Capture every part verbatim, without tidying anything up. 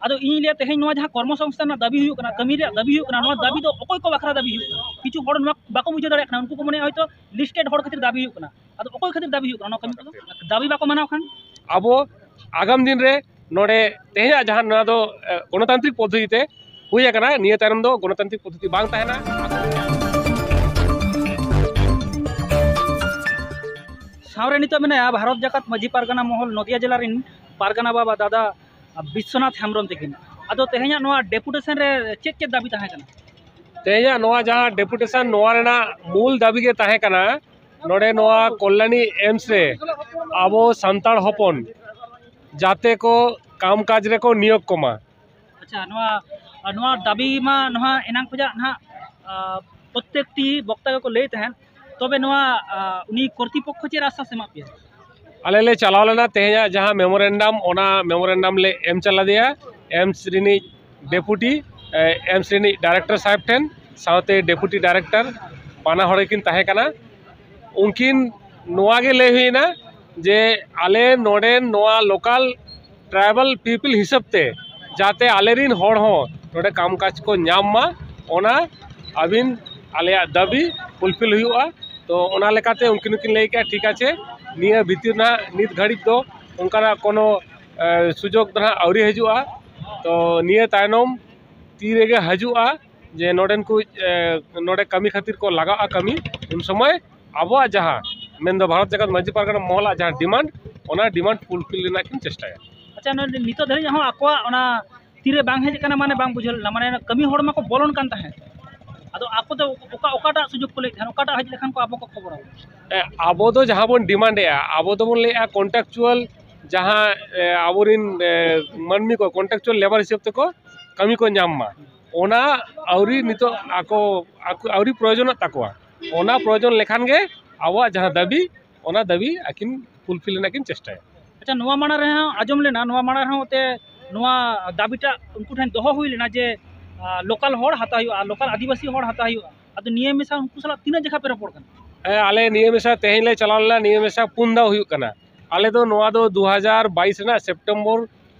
ᱟᱫᱚ ᱤᱧ ᱞᱟᱹᱭᱟ, ᱛᱮᱦᱮᱧ ᱱᱚᱣᱟ ᱡᱟᱦᱟᱸ ᱠᱚᱨᱢᱚ ᱥᱚᱝᱥᱛᱷᱟᱱ ᱨᱮᱱᱟᱜ ᱫᱟᱹᱵᱤ ᱦᱩᱭᱩᱜ ᱠᱟᱱᱟ, ᱠᱟᱹᱢᱤ ᱨᱮᱭᱟᱜ ᱫᱟᱹᱵᱤ ᱦᱩᱭᱩᱜ ᱠᱟᱱᱟ, ᱱᱚᱣᱟ ᱫᱟᱹᱵᱤ ᱫᱚ ᱚᱠᱚᱭ ᱠᱚ ᱵᱟᱠᱷᱨᱟ ᱫᱟᱹᱵᱤ ᱦᱩᱭᱩᱜ ᱠᱟᱱᱟ? ᱠᱤᱪᱷᱩ ᱦᱚᱲ ᱱᱚᱣᱟ ᱵᱟᱠᱚ ᱵᱩᱡᱷᱟᱹᱣ ᱫᱟᱲᱮᱭᱟᱜ ᱠᱟᱱᱟ, ᱩᱱᱠᱩ ᱠᱚ ᱢᱚᱱᱮᱭᱟ ᱦᱚᱭᱛᱳ listed ᱦᱚᱲ ᱠᱷᱟᱹᱛᱤᱨ ᱫᱟᱹᱵᱤ ᱦᱩᱭᱩᱜ ᱠᱟᱱᱟ᱾ ᱟᱫᱚ ᱚᱠᱚᱭ ᱠᱷᱟᱹᱛᱤᱨ ᱫᱟᱹᱵᱤ ᱦᱩᱭᱩᱜ ᱠᱟᱱᱟ? ᱱᱚᱣᱟ ᱠᱟᱹᱢᱤ ᱫᱚ ᱫᱟᱹᱵᱤ ᱵᱟᱠᱚ ᱢᱟᱱᱟᱣ ᱠᱷᱟᱱ? ᱟᱵᱚ ᱟᱜᱟᱢ ᱫᱤᱱ ᱨᱮ ᱱᱚᱰᱮ ᱛᱮᱦᱮᱧᱟᱜ ᱡᱟᱦᱟᱸ ᱱᱚᱣᱟ ᱫᱚ, ᱮ, ᱜᱚᱱᱚᱛᱟᱱᱛᱨᱤᱠ ᱯᱚᱫᱽᱫᱷᱚᱛᱤ ᱛᱮ ᱦᱩᱭ ᱟᱠᱟᱱᱟ, ᱱᱤᱭᱟᱹ ᱛᱟᱭᱱᱚᱢ ᱫᱚ ᱜᱚᱱᱚᱛᱟᱱᱛᱨᱤᱠ ᱯᱚᱫᱽᱫᱷᱚᱛᱤ ᱵᱟᱝ ᱛᱟᱦᱮᱱᱟ᱾ ᱥᱟᱶᱨᱮ ᱱᱤᱛᱚᱜ ᱢᱮᱱᱟᱭᱟ ᱵᱷᱟᱨᱚᱛ ᱡᱟᱠᱟᱛ ᱢᱟᱹᱡᱷᱤ ᱯᱟᱨᱜᱟᱱᱟ ᱢᱚᱦᱚᱞ ᱱᱚᱫᱤᱭᱟ ᱡᱮᱞᱟ ᱨᱮᱱ ᱯᱟᱨᱜᱟᱱᱟ ᱵᱟᱵᱟ ᱫᱟᱫᱟ ᱵᱤᱥᱥᱚᱱᱟᱛᱷ ᱦᱮᱢᱵᱨᱚᱢ ᱛᱟᱹᱠᱤᱱ᱾ ᱟᱫᱚ ᱛᱮᱦᱮᱧᱟᱜ ᱱᱚᱣᱟ ᱰᱮᱯᱩᱴᱮᱥᱚᱱ ᱨᱮ ᱪᱮᱫ ᱪᱮᱫ ᱫᱟᱹᱵᱤ ᱛᱟᱦᱮᱸ ᱠᱟᱱᱟ? ᱛᱮᱦᱮᱧᱟᱜ ᱱᱚᱣᱟ ᱡᱟᱦᱟᱸ ᱰᱮᱯᱩᱴᱮᱥᱚᱱ, ᱱᱚᱣᱟ ᱨᱮᱱᱟᱜ ᱢᱩᱞ ᱫᱟᱹᱵᱤ ᱜᱮ ᱛᱟᱦᱮᱸ ᱠᱟᱱᱟ, ᱱᱚᱰᱮ ᱱᱚᱣᱟ ᱠᱚᱞᱞᱟᱱᱤ ᱮᱢᱥ ᱨᱮ ᱟᱵᱚ ᱥᱟᱱᱛᱟᱲ ᱦᱚᱯᱚᱱ ᱡᱟᱛᱮ ᱠᱚ ᱠᱟᱢ ᱠᱟᱡᱽ ᱨᱮᱠᱚ ᱱᱤᱭᱳᱜᱽ ᱠᱚᱢᱟ᱾ ᱟᱪᱪᱷᱟ, ᱱᱚᱣᱟ, ᱱᱚᱣᱟ ᱫᱟᱹᱵᱤ ᱢᱟ ᱱᱚᱣᱟ ᱮᱱᱟᱝ ᱠᱷᱚᱱᱟᱜ ᱱᱟᱦᱟᱜ, ᱟ, ᱯᱨᱚᱛᱮᱠᱴᱤ ᱵᱚᱠᱛᱟ ᱜᱮᱠᱚ ᱞᱟᱹᱭ ᱛᱟᱦᱮᱸᱫ, ᱛᱚᱵᱮ ᱱᱚᱣᱟ, ᱟ, ᱩᱱᱤ ᱠᱚᱨᱛᱨᱤᱯᱚᱠᱠᱷᱚ ᱪᱮᱫ ᱟᱥᱥᱟᱥ ᱮᱢᱟᱜ ᱯᱮᱭᱟ? ᱟᱞᱮ ᱞᱮ ᱪᱟᱞᱟᱣ ᱞᱮᱱᱟ ᱛᱮᱦᱮᱧᱟᱜ ᱡᱟᱦᱟᱸ ᱢᱮᱢᱳᱨᱮᱱᱰᱟᱢ, ᱚᱱᱟ ᱢᱮᱢᱳᱨᱮᱱᱰᱟᱢ ᱞᱮ ᱮᱢ ᱪᱟᱞᱟᱫᱮᱭᱟ ᱮᱢᱥ ᱨᱤᱱᱤᱡ ᱰᱮᱯᱩᱴᱤ, ᱮ, ᱮᱢᱥ ᱨᱤᱱᱤᱡ ᱰᱟᱭᱨᱮᱠᱴᱚᱨ ᱥᱟᱦᱮᱵᱽ ᱴᱷᱮᱱ, ᱥᱟᱶᱛᱮ ᱰᱮᱯᱩᱴᱤ ᱰᱟᱭᱨᱮᱠᱴᱚᱨ, ᱵᱟᱱᱟ ᱦᱚᱲ ᱜᱮᱠᱤᱱ ᱛᱟᱦᱮᱸ ᱠᱟᱱᱟ᱾ ᱩᱱᱠᱤᱱ ᱱᱚᱣᱟ ᱜᱮ ᱞᱟᱹᱭ ᱦᱩᱭᱱᱟ ᱡᱮ ᱟᱞᱮ ᱱᱚᱰᱮ ᱱᱚᱣᱟ ᱞᱳᱠᱟᱞ ᱴᱨᱟᱭᱵᱟᱞ ᱯᱤᱯᱤᱞ ᱦᱤᱥᱟᱹᱵ ᱛᱮ ᱡᱟᱛᱮ ᱟᱞᱮᱨᱤᱱ ᱦᱚᱲ ᱦᱚᱸ ᱱᱚᱰᱮ ᱠᱟᱢ ᱠᱟᱡᱽ ᱠᱚ ᱧᱟᱢ ᱢᱟ, ᱚᱱᱟ ᱟᱹᱵᱤᱱ ᱟᱞᱮᱭᱟᱜ ᱫᱟᱹᱵᱤ ᱯᱷᱩᱞᱯᱷᱤᱞ ᱦᱩᱭᱩᱜᱼᱟ᱾ ᱛᱚ ᱚᱱᱟ ᱞᱮᱠᱟᱛᱮ ᱩᱱᱠᱤᱱ ᱦᱚᱸᱠᱤᱱ ᱞᱟᱹᱭ ᱠᱮᱜᱼᱟ, ᱴᱷᱤᱠ ᱟᱪᱷᱮ, ᱱᱤᱭᱟᱹ ᱵᱷᱤᱛᱤᱨ ᱱᱟᱦᱟᱜ ᱱᱤᱛ ᱜᱷᱟᱹᱲᱤᱡ ᱫᱚ ᱚᱱᱠᱟᱱᱟᱜ ᱠᱳᱱᱳ, ᱮ, ᱥᱩᱡᱳᱜᱽ ᱫᱚ ᱱᱟᱦᱟᱜ ᱟᱹᱣᱨᱤ ᱦᱤᱡᱩᱜᱼᱟ᱾ ᱛᱚ ᱱᱤᱭᱟᱹ ᱛᱟᱭᱱᱚᱢ ᱛᱤ ᱨᱮᱜᱮ ᱦᱤᱡᱩᱜᱼᱟ ᱡᱮ ᱱᱚᱰᱮᱱ ᱠᱚ, ᱮ, ᱱᱚᱰᱮ ᱠᱟᱹᱢᱤ ᱠᱷᱟᱹᱛᱤᱨ ᱠᱚ ᱞᱟᱜᱟᱜᱼᱟ ᱠᱟᱹᱢᱤ, ᱩᱱ ᱥᱚᱢᱚᱭ ᱟᱵᱚᱣᱟᱜ ᱡᱟᱦᱟᱸ ᱢᱮᱱᱫᱚ ᱵᱷᱟᱨᱚᱛ ᱡᱟᱠᱟᱛ ᱢᱟᱹᱡᱷᱤ ᱯᱟᱨᱜᱟᱱᱟ ᱢᱚᱦᱚᱞᱟᱜ ᱡᱟᱦᱟᱸ ᱰᱤᱢᱟᱱᱰ, ᱚᱱᱟ ᱰᱤᱢᱟᱱᱰ ᱯᱷᱩᱞᱯᱷᱤᱞ ᱨᱮᱱᱟᱜ ᱠᱤᱱ ᱪᱮᱥᱴᱟᱭᱟ᱾ ᱟᱪᱪᱷᱟ, ᱱᱚᱰᱮ ᱱᱤᱛᱚᱜ ᱫᱷᱟᱹᱨᱤᱡ ᱦᱚᱸ ᱟᱠᱚᱣᱟᱜ ᱚᱱᱟ ᱛᱤᱨᱮ ᱵᱟᱝ ᱦᱮᱡ ᱟᱠᱟᱱᱟ, ᱢᱟᱱᱮ ᱵᱟᱝ ᱵᱩᱡᱷᱟᱹᱣ ᱞᱮᱱᱟ, ᱢᱟᱱᱮ ᱠᱟᱹᱢᱤ ᱦᱚᱲ ᱢᱟᱠᱚ ᱵᱚᱞᱚᱱ ᱠᱟᱱ ᱛᱟᱦᱮᱸᱫ, ᱟᱫᱚ ᱟᱠᱚ ᱫᱚ ᱚᱠᱟ, ᱚᱠᱟᱴᱟᱜ ᱥᱩᱡᱳᱜᱽ ᱠᱚ ᱞᱟᱹᱭᱮᱫ ᱛᱟᱦᱮᱸᱫ, ᱚᱠᱟᱴᱟᱜ ᱦᱮᱡ ᱞᱮᱠᱷᱟᱱ ᱠᱚ ᱟᱵᱚ ᱠᱚ ᱠᱷᱚᱵᱚᱨᱟ? ᱮ, ᱟᱵᱚ ᱫᱚ ᱡᱟᱦᱟᱸ ᱵᱚᱱ ᱰᱤᱢᱟᱱᱰ ᱮᱜᱼᱟ, ᱟᱵᱚ ᱫᱚᱵᱚᱱ ᱞᱟᱹᱭᱮᱜᱼᱟ ᱠᱚᱱᱴᱨᱟᱠᱪᱩᱣᱟᱞ ᱡᱟᱦᱟᱸ, ᱮ, ᱟᱵᱚᱨᱤᱱ, ᱮ, ᱢᱟᱹᱱᱢᱤ ᱠᱚ ᱠᱚᱱᱴᱨᱟᱠᱪᱩᱣᱟᱞ ᱞᱮᱵᱟᱨ ᱦᱤᱥᱟᱹᱵ ᱛᱮᱠᱚ ᱠᱟᱹᱢᱤ ᱠᱚ ᱧᱟᱢ ᱢᱟ, ᱚᱱᱟ ᱟᱹᱣᱨᱤ ᱱᱤᱛᱚᱜ ᱟᱠᱚ, ᱟᱠᱚ ᱟᱹᱣᱨᱤ ᱯᱨᱚᱭᱳᱡᱚᱱᱚᱜ ᱛᱟᱠᱚᱣᱟ᱾ ᱚᱱᱟ ᱯᱨᱚᱭᱳᱡᱚᱱ ᱞᱮᱠᱷᱟᱱ ᱜᱮ ᱟᱵᱚᱣᱟᱜ ᱡᱟᱦᱟᱸ ᱫᱟᱹᱵᱤ, ᱚᱱᱟ ᱫᱟᱹᱵᱤ ᱟᱹᱠᱤᱱ ᱯᱷᱩᱞᱯᱷᱤᱞ ᱨᱮᱱᱟᱜ ᱠᱤᱱ ᱪᱮᱥᱴᱟᱭᱟ᱾ ᱟᱪᱪᱷᱟ, ᱱᱚᱣᱟ ᱢᱟᱲᱟᱝ ᱨᱮᱦᱚᱸ ᱟᱸᱡᱚᱢ ᱞᱮᱱᱟ, ᱱᱚᱣᱟ ᱢᱟᱲᱟᱝ ᱨᱮᱦᱚᱸ ᱛᱮ ᱱᱚᱣᱟ ᱫᱟᱹᱵᱤᱴᱟᱜ ᱩᱱᱠᱩ ᱴᱷᱮᱱ ᱫᱚᱦᱚ ᱦᱩᱭ ᱞᱮᱱᱟ ᱡᱮ, ᱟ, ᱞᱳᱠᱟᱞ ᱦᱚᱲ ᱦᱟᱛᱟᱣ ᱦᱩᱭᱩᱜᱼᱟ, ᱞᱳᱠᱟᱞ ᱟᱹᱫᱤᱵᱟᱹᱥᱤ ᱦᱚᱲ ᱦᱟᱛᱟᱣ ᱦᱩᱭᱩᱜᱼᱟ᱾ ᱟᱫᱚ ᱱᱤᱭᱟᱹ ᱢᱮᱥᱟ ᱩᱱᱠᱩ ᱥᱟᱞᱟᱜ ᱛᱤᱱᱟᱹᱜ ᱡᱮᱠᱷᱟ ᱯᱮ ᱨᱚᱯᱚᱲ ᱠᱟᱱᱟ? ᱦᱮᱸ, ᱟᱞᱮ ᱱᱤᱭᱟᱹ ᱢᱮᱥᱟ ᱛᱮᱦᱮᱧ ᱞᱮ ᱪᱟᱞᱟᱣ ᱞᱮᱱᱟ, ᱱᱤᱭᱟᱹ ᱢᱮᱥᱟ ᱯᱩᱱ ᱫᱷᱟᱣ ᱦᱩᱭᱩᱜ ᱠᱟᱱᱟ᱾ ᱟᱞᱮ ᱫᱚ ᱱᱚᱣᱟ ᱫᱚ ᱫᱩ ᱦᱟᱡᱟᱨ ᱵᱟᱭᱤᱥ ᱨᱮᱱᱟᱜ ᱥᱮᱯᱴᱮᱢᱵᱚᱨ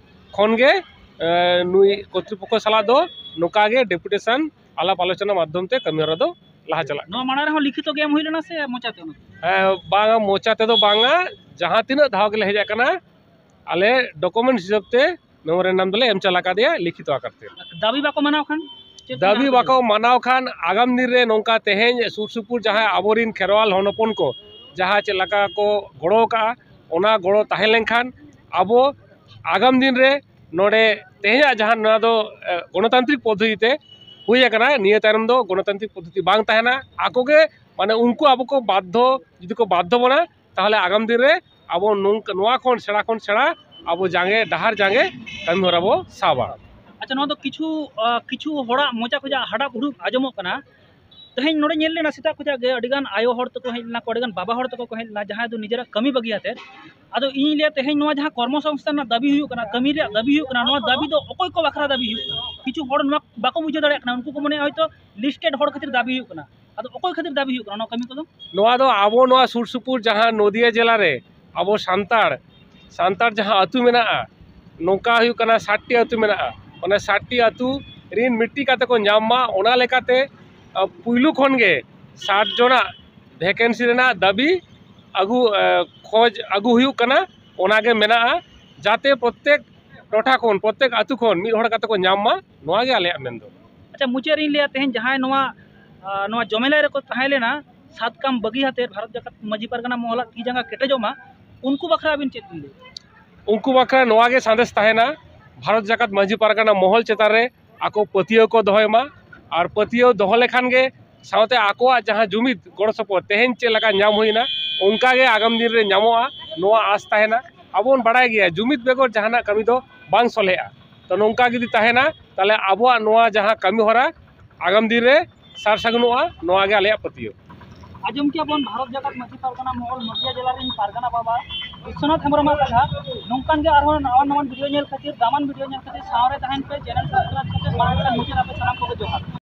ᱠᱷᱚᱱ ᱜᱮ ᱮ, ᱱᱩᱭ ᱠᱚᱨᱛᱨᱤᱯᱚᱠᱠᱷᱚ ᱥᱟᱞᱟᱜ ᱫᱚ ᱱᱚᱝᱠᱟ ᱜᱮ ᱰᱮᱯᱩᱴᱮᱥᱚᱱ ᱟᱞᱟᱯ ᱟᱞᱳᱪᱚᱱᱟ ᱢᱟᱫᱽᱫᱷᱚᱢ ᱛᱮ ᱠᱟᱹᱢᱤ ᱦᱚᱨᱟ ᱫᱚ ᱞᱟᱦᱟ ᱪᱟᱞᱟᱜ ᱠᱟᱱᱟ᱾ ᱱᱚᱣᱟ ᱢᱟᱲᱟᱝ ᱨᱮᱦᱚᱸ ᱞᱤᱠᱷᱤᱛᱚ ᱜᱮ ᱮᱢ ᱦᱩᱭ ᱞᱮᱱᱟ ᱥᱮ ᱢᱚᱪᱟᱛᱮ ᱚᱱᱟ? ᱦᱮᱸ, ᱵᱟᱝᱟ, ᱢᱚᱪᱟ ᱛᱮᱫᱚ ᱵᱟᱝᱟ, ᱡᱟᱦᱟᱸ ᱛᱤᱱᱟᱹᱜ ᱫᱷᱟᱣ ᱜᱮᱞᱮ ᱦᱮᱡ ᱟᱠᱟᱱᱟ, ᱟᱞᱮ ᱰᱚᱠᱩᱢᱮᱱᱴ ᱦᱤᱥᱟᱹᱵ ᱛᱮ ᱢᱮᱢᱳᱨᱮᱱᱰᱟᱢ ᱫᱚᱞᱮ ᱮᱢ ᱪᱟᱞ ᱟᱠᱟᱫᱮᱭᱟ ᱞᱤᱠᱷᱤᱛᱚ ᱟᱠᱟᱨ ᱛᱮ᱾ ᱫᱟᱹᱵᱤ ᱵᱟᱠᱚ ᱢᱟᱱᱟᱣ ᱠᱷᱟᱱ ᱪᱮᱫ ᱠᱚ ᱫᱟᱹᱵᱤ ᱢᱮᱱᱟᱜ ᱵᱟᱠᱚ ᱛᱟᱵᱤᱱᱟ? ᱢᱟᱱᱟᱣ ᱠᱷᱟᱱ ᱟᱜᱟᱢ ᱫᱤᱱ ᱨᱮ ᱱᱚᱝᱠᱟ ᱛᱮᱦᱮᱧ ᱥᱩᱨ ᱥᱩᱯᱩᱨ ᱡᱟᱦᱟᱸᱭ ᱟᱵᱚᱨᱤᱱ ᱠᱷᱮᱨᱣᱟᱞ ᱦᱚᱱ ᱦᱚᱯᱚᱱ ᱠᱚ ᱡᱟᱦᱟᱸ ᱪᱮᱫ ᱞᱮᱠᱟ ᱠᱚ ᱜᱚᱲᱚ ᱟᱠᱟᱫᱼᱟ, ᱚᱱᱟ ᱜᱚᱲᱚ ᱛᱟᱦᱮᱸ ᱞᱮᱱᱠᱷᱟᱱ ᱟᱵᱚ ᱟᱜᱟᱢ ᱫᱤᱱ ᱨᱮ ᱱᱚᱰᱮ ᱛᱮᱦᱮᱧᱟᱜ ᱡᱟᱦᱟᱸ ᱱᱚᱣᱟ ᱫᱚ, ᱮ, ᱜᱚᱱᱚᱛᱟᱱᱛᱨᱤᱠ ᱯᱚᱫᱽᱫᱷᱚᱛᱤ ᱛᱮ ᱦᱩᱭ ᱟᱠᱟᱱᱟ, ᱱᱤᱭᱟᱹ ᱛᱟᱭᱱᱚᱢ ᱫᱚ ᱜᱚᱱᱚᱛᱟᱱᱛᱨᱤᱠ ᱯᱚᱫᱽᱫᱷᱚᱛᱤ ᱵᱟᱝ ᱛᱟᱦᱮᱱᱟ᱾ ᱟᱠᱚ ᱜᱮ, ᱢᱟᱱᱮ, ᱩᱱᱠᱩ ᱟᱵᱚ ᱠᱚ ᱵᱟᱫᱽᱫᱷᱚ, ᱡᱩᱫᱤ ᱠᱚ ᱵᱟᱫᱽᱫᱷᱚ ᱵᱚᱱᱟ, ᱛᱟᱦᱚᱞᱮ ᱟᱜᱟᱢ ᱫᱤᱱ ᱨᱮ ᱟᱵᱚ ᱱᱚᱝᱠᱟ, ᱱᱚᱣᱟ ᱠᱷᱚᱱ ᱥᱮᱬᱟ ᱠᱷᱚᱱ ᱥᱮᱬᱟ ᱟᱵᱚ ᱡᱟᱸᱜᱮ ᱰᱟᱦᱟᱨ ᱡᱟᱸᱜᱮ ᱠᱟᱹᱢᱤ ᱦᱚᱨᱟ ᱵᱚ ᱥᱟᱵᱟ᱾ ᱟᱪᱪᱷᱟ, ᱱᱚᱣᱟ ᱫᱚ ᱠᱤᱪᱷᱩ, ᱟᱸ, ᱠᱤᱪᱷᱩ ᱦᱚᱲᱟᱜ ᱢᱚᱪᱟ ᱠᱷᱚᱱᱟᱜ ᱦᱟᱰᱟᱯ ᱦᱩᱰᱩᱯ ᱟᱸᱡᱚᱢᱚᱜ ᱠᱟᱱᱟ, ᱛᱮᱦᱮᱧ ᱱᱚᱰᱮ ᱧᱮᱞ ᱞᱮᱱᱟ, ᱥᱮᱛᱟᱜ ᱠᱷᱚᱱᱟᱜ ᱜᱮ ᱟᱹᱰᱤᱜᱟᱱ ᱟᱭᱳ ᱦᱚᱲ ᱛᱟᱠᱚ ᱦᱮᱡ ᱞᱮᱱᱟ ᱠᱚ, ᱟᱹᱰᱤᱜᱟᱱ ᱵᱟᱵᱟ ᱦᱚᱲ ᱛᱟᱠᱚ ᱠᱚ ᱦᱮᱡ ᱞᱮᱱᱟ, ᱡᱟᱦᱟᱸᱭ ᱫᱚ ᱱᱤᱡᱮᱨᱟᱜ ᱠᱟᱹᱢᱤ ᱵᱟᱹᱜᱤ ᱟᱛᱮᱫ᱾ ᱟᱫᱚ ᱤᱧ ᱞᱟᱹᱭᱟ, ᱛᱮᱦᱮᱧ ᱱᱚᱣᱟ ᱡᱟᱦᱟᱸ ᱠᱚᱨᱢᱚ ᱥᱚᱝᱥᱛᱷᱟᱱ ᱨᱮᱱᱟᱜ ᱫᱟᱹᱵᱤ ᱦᱩᱭᱩᱜ ᱠᱟᱱᱟ, ᱠᱟᱹᱢᱤ ᱨᱮᱭᱟᱜ ᱫᱟᱹᱵᱤ ᱦᱩᱭᱩᱜ ᱠᱟᱱᱟ, ᱱᱚᱣᱟ ᱫᱟᱹᱵᱤ ᱫᱚ ᱚᱠᱚᱭ ᱠᱚ ᱵᱟᱠᱷᱨᱟ ᱫᱟᱹᱵᱤ ᱦᱩᱭᱩᱜ ᱠᱟᱱᱟ? ᱠᱤᱪᱷᱩ ᱦᱚᱲ ᱱᱚᱣᱟ ᱵᱟᱠᱚ ᱵᱩᱡᱷᱟᱹᱣ ᱫᱟᱲᱮᱭᱟᱜ ᱠᱟᱱᱟ, ᱩᱱᱠᱩ ᱠᱚ ᱢᱚᱱᱮᱭᱟ ᱦᱚᱭᱛᱳ ᱞᱤᱥᱴᱮᱰ ᱦᱚᱲ ᱠᱷᱟᱹᱛᱤᱨ ᱫᱟᱹᱵᱤ ᱦᱩᱭᱩᱜ ᱠᱟᱱᱟ᱾ ᱟᱫᱚ ᱚᱠᱚᱭ ᱠᱷᱟᱹᱛᱤᱨ ᱫᱟᱹᱵᱤ ᱦᱩᱭᱩᱜ ᱠᱟᱱᱟ ᱱᱚᱣᱟ ᱠᱟᱹᱢᱤ ᱠᱚᱫᱚ? ᱱᱚᱣᱟ ᱫᱚ ᱟᱵᱚ ᱱᱚᱣᱟ ᱥᱩᱨ ᱥᱩᱯᱩᱨ ᱡᱟᱦᱟᱸ ᱱᱚᱫᱤᱭᱟ ᱡᱮᱞᱟ ᱨᱮ ᱟᱵᱚ ᱥᱟᱱᱛᱟᱲ, ᱥᱟᱱᱛᱟᱲ ᱡᱟᱦᱟᱸ ᱟᱹᱛᱩ ᱢᱮᱱᱟᱜᱼᱟ, ᱱᱚᱝᱠᱟ ᱦᱩᱭᱩᱜ ᱠᱟᱱᱟ ᱥᱟᱴ ᱴᱤ ᱟᱹᱛᱩ ᱢᱮᱱᱟᱜᱼᱟ, ᱚᱱᱟ ᱥᱟᱴ ᱴᱤ ᱟᱹᱛᱩ ᱨᱤᱱ ᱢᱤᱫᱴᱤᱡ ᱠᱟᱛᱮ ᱠᱚ ᱧᱟᱢ ᱢᱟ, ᱚᱱᱟ ᱞᱮᱠᱟᱛᱮ, ᱟ, ᱯᱩᱭᱞᱩ ᱠᱷᱚᱱ ᱜᱮ ᱥᱟᱴ ᱡᱚᱱᱟᱜ ᱵᱷᱮᱠᱮᱱᱥᱤ ᱨᱮᱱᱟᱜ ᱫᱟᱹᱵᱤ ᱟᱹᱜᱩ, ᱟ, ᱠᱷᱚᱡᱽ ᱟᱹᱜᱩ ᱦᱩᱭᱩᱜ ᱠᱟᱱᱟ᱾ ᱚᱱᱟ ᱜᱮ ᱢᱮᱱᱟᱜᱼᱟ, ᱡᱟᱛᱮ ᱯᱨᱚᱛᱛᱮᱠ ᱴᱚᱴᱷᱟ ᱠᱷᱚᱱ, ᱯᱨᱚᱛᱛᱮᱠ ᱟᱹᱛᱩ ᱠᱷᱚᱱ ᱢᱤᱫ ᱦᱚᱲ ᱠᱟᱛᱮ ᱠᱚ ᱧᱟᱢ ᱢᱟ, ᱱᱚᱣᱟ ᱜᱮ ᱟᱞᱮᱭᱟᱜ ᱢᱮᱱ ᱫᱚ᱾ ᱟᱪᱪᱷᱟ, ᱢᱩᱪᱟᱹᱫ ᱨᱤᱧ ᱞᱟᱹᱭᱟ, ᱛᱮᱦᱮᱧ ᱡᱟᱦᱟᱸᱭ ᱱᱚᱣᱟ, ᱟ, ᱱᱚᱣᱟ ᱡᱚᱢᱮᱞᱟᱭ ᱨᱮᱠᱚ ᱛᱟᱦᱮᱸ ᱞᱮᱱᱟ, ᱥᱟᱛ ᱠᱟᱢ ᱵᱟᱹᱜᱤ ᱟᱛᱮᱫ ᱵᱷᱟᱨᱚᱛ ᱡᱟᱠᱟᱛ ᱢᱟᱹᱡᱷᱤ ᱯᱟᱨᱜᱟᱱᱟ ᱢᱚᱦᱚᱞᱟᱜ ᱛᱤ ᱡᱟᱸᱜᱟ ᱠᱮᱴᱮᱡᱚᱜ ᱢᱟ, ᱩᱱᱠᱩ ᱵᱟᱠᱷᱨᱟ ᱟᱹᱵᱤᱱ ᱪᱮᱫ ᱵᱤᱱ ᱞᱟᱹᱭᱟ? ᱩᱱᱠᱩ ᱵᱟᱠᱷᱨᱟ ᱱᱚᱣᱟ ᱜᱮ ᱥᱟᱸᱫᱮᱥ ᱛᱟᱦᱮᱱᱟ, ᱵᱷᱟᱨᱚᱛ ᱡᱟᱠᱟᱛ ᱢᱟᱹᱡᱷᱤ ᱯᱟᱨᱜᱟᱱᱟ ᱢᱚᱦᱚᱞ ᱪᱮᱛᱟᱱ ᱨᱮ ᱟᱠᱚ ᱯᱟᱹᱛᱭᱟᱹᱣ ᱠᱚ ᱫᱚᱦᱚᱭ ᱢᱟ᱾ ᱟᱨ ᱯᱟᱹᱛᱭᱟᱹᱣ ᱫᱚᱦᱚ ᱞᱮᱠᱷᱟᱱ ᱜᱮ ᱥᱟᱶᱛᱮ ᱟᱠᱚᱣᱟᱜ ᱡᱟᱦᱟᱸ ᱡᱩᱢᱤᱫ ᱜᱚᱲᱚ ᱥᱚᱯᱚᱦᱚᱫ ᱛᱮᱦᱮᱧ ᱪᱮᱫ ᱞᱮᱠᱟ ᱧᱟᱢ ᱦᱩᱭᱱᱟ, ᱚᱱᱠᱟ ᱜᱮ ᱟᱜᱟᱢ ᱫᱤᱱ ᱨᱮ ᱧᱟᱢᱚᱜᱼᱟ, ᱱᱚᱣᱟ ᱟᱸᱥ ᱛᱟᱦᱮᱱᱟ᱾ ᱟᱵᱚ ᱵᱚᱱ ᱵᱟᱲᱟᱭ ᱜᱮᱭᱟ, ᱡᱩᱢᱤᱫ ᱵᱮᱜᱚᱨ ᱡᱟᱦᱟᱱᱟᱜ ᱠᱟᱹᱢᱤ ᱫᱚ ᱵᱟᱝ ᱥᱚᱞᱦᱮᱜᱼᱟ᱾ ᱛᱚ, ᱱᱚᱝᱠᱟ ᱡᱩᱫᱤ ᱛᱟᱦᱮᱱᱟ, ᱛᱟᱦᱚᱞᱮ ᱟᱵᱚᱣᱟᱜ ᱱᱚᱣᱟ ᱡᱟᱦᱟᱸ ᱠᱟᱹᱢᱤ ᱦᱚᱨᱟ ᱟᱜᱟᱢ ᱫᱤᱱ ᱨᱮ ᱥᱟᱨ ᱥᱟᱹᱜᱩᱱᱚᱜᱼᱟ, ᱱᱚᱣᱟ ᱜᱮ ᱟᱞᱮᱭᱟᱜ ᱯᱟᱹᱛᱭᱟᱹᱣ᱾ ᱟᱸᱡᱚᱢ ᱠᱮᱜᱼᱟ ᱵᱚᱱ, ᱵᱷᱟᱨᱚᱛ ᱡᱟᱠᱟᱛ ᱢᱟᱹᱡᱷᱤ ᱯᱟᱨᱜᱟᱱᱟ ᱢᱚᱦᱚᱞ ᱱᱚᱫᱤᱭᱟ ᱡᱮᱞᱟ ᱨᱮᱱ ᱯᱟᱨᱜᱟᱱᱟ ᱵᱟᱵᱟ ᱵᱤᱥᱥᱚᱱᱟᱛᱷ ᱦᱮᱢᱵᱨᱚᱢᱟᱜ ᱠᱟᱛᱷᱟ᱾ ᱱᱚᱝᱠᱟᱱ ᱜᱮ ᱟᱨᱦᱚᱸ ᱱᱟᱣᱟ ᱱᱟᱣᱟᱱ ᱵᱷᱤᱰᱤᱭᱳ ᱧᱮᱞ ᱠᱷᱟᱹᱛᱤᱨ, ᱫᱟᱢᱟᱱ ᱵᱷᱤᱰᱤᱭᱳ ᱧᱮᱞ ᱠᱷᱟᱹᱛᱤᱨ ᱥᱟᱶ ᱨᱮ ᱛᱟᱦᱮᱱ ᱯᱮ, ᱪᱮᱱᱮᱞ ᱥᱟᱵᱥᱠᱨᱟᱭᱤᱵ ᱠᱟᱛᱮ ᱢᱟᱲᱟᱝ ᱠᱷᱚᱱ ᱢᱩᱪᱟᱹᱫ ᱟᱯᱮ ᱥᱟᱱᱟᱢ ᱠᱚᱜᱮ ᱡᱚᱦᱟᱨ᱾